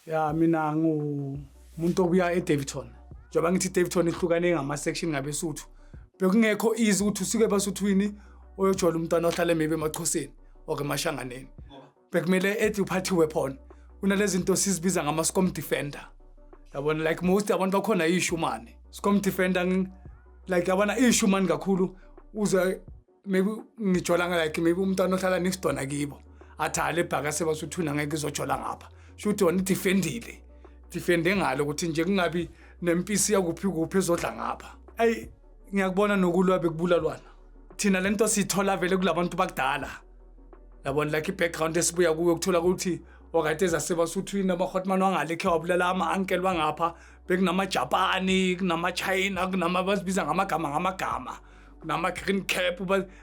Ya, mina ngumuntu obuya eDaveyton. Njengoba ngithi iDaveyton ihlukane ngama-section ngabeSuthu, bekungekho easy ukuthi usuke ebaSuthwini uyojola umntwana ohlala maybe emaXhoseni or emashanganeni. Bekumele ethi uphathe weapon. Kunalezi zinto sizibiza ngama-scom defender, yabona, like most abantu bakhona iy'shumane scom defender, like yabona iy'shumane kakhulu. Uze maybe ngijola, like maybe umntwana ohlala next door nakibo athi, "Hale bhaka sebasuthuna, ngeke izojola ngapha." Sho ukuthi wona idefendile, defende ngalo ukuthi nje kungabi nempisi yakuphi kuphi ezodla ngapha. Ayi, ngiyakubona nokulwa bekubulalwana. Thina lento siyithola vele kulabantu bakudala, yabona, like i-background esibuya kuyo, kuthola ukuthi wakade ezasebasuthwini amahotman wangale khe wabulala ama-uncle wangapha. Bekunamajapani, kunama-China, kunama bazibiza ngamagama ngamagama, kunama-green cap,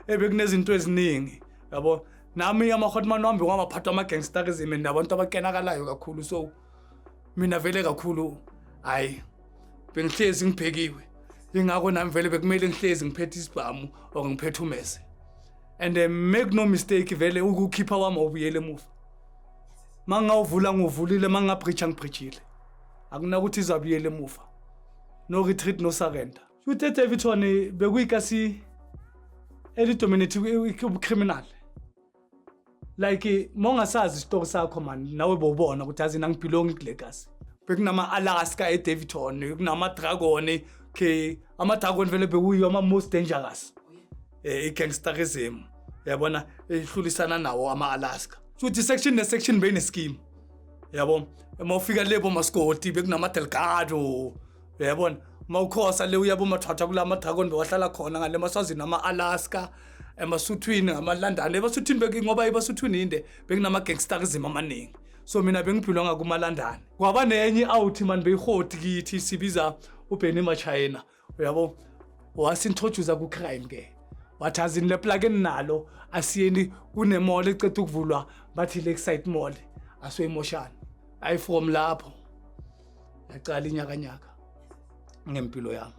bekunezinto eziningi, yabo. Nami amahotman wami wamaphathwa ama-gangsterism and nabantu abakenakalayo kakhulu. So mina vele kakhulu, hayi, bengihlezi ngibhekiwe. Ingakho nami vele bekumele ngihlezi ngiphethe isibhamu or ngiphethe umese. And make no mistake, vele ukukhipha kwami awubuyele emuva. Mangawuvula nguvulile, mangabreacha ngibreachile, akunakuthi izabuyela emuva. No retreat, no surrender. Futhi eDaveyton bekuyikasi elidominate ubucriminal. Like mongasazi isitori sakho man, nawe bowubona ukuthi azi nangibelong kule kasi. Bekunama-Alaska eDaveyton, kunama-Dragon. Okay, ama-Dragon vele bekuyiyo ama-most dangerous, i-gangsterism, yabona, ehlulisana nawo ama-Alaska. Futhi section ne-section beyine-scheme, yabo. Uma ufika le bomaskoti bekunama-Delgado, uyabona. Uma ukhosa le uya bomathwathwa, kula ma-Dragon bewahlala khona ngale maswazini ama-Alaska, emasuthwini ngamalandane. Ebasuthwini ngoba ebasuthwini inde bekunama-gangsterism amaningi. So mina bengibelonga kumalandane. Kwaba nenye i-out man beyihoti kithi, sibiza uBenny Machina, uyabo, wasintroduce ku-crime ke. Wathi, "Azini le plug enginalo, asiyeni kune-mall eceda ukuvulwa, bathi Lakeside Mall, asiyoyimoshana." Ayi, from lapho yaqala inyakanyaka ngempilo yami.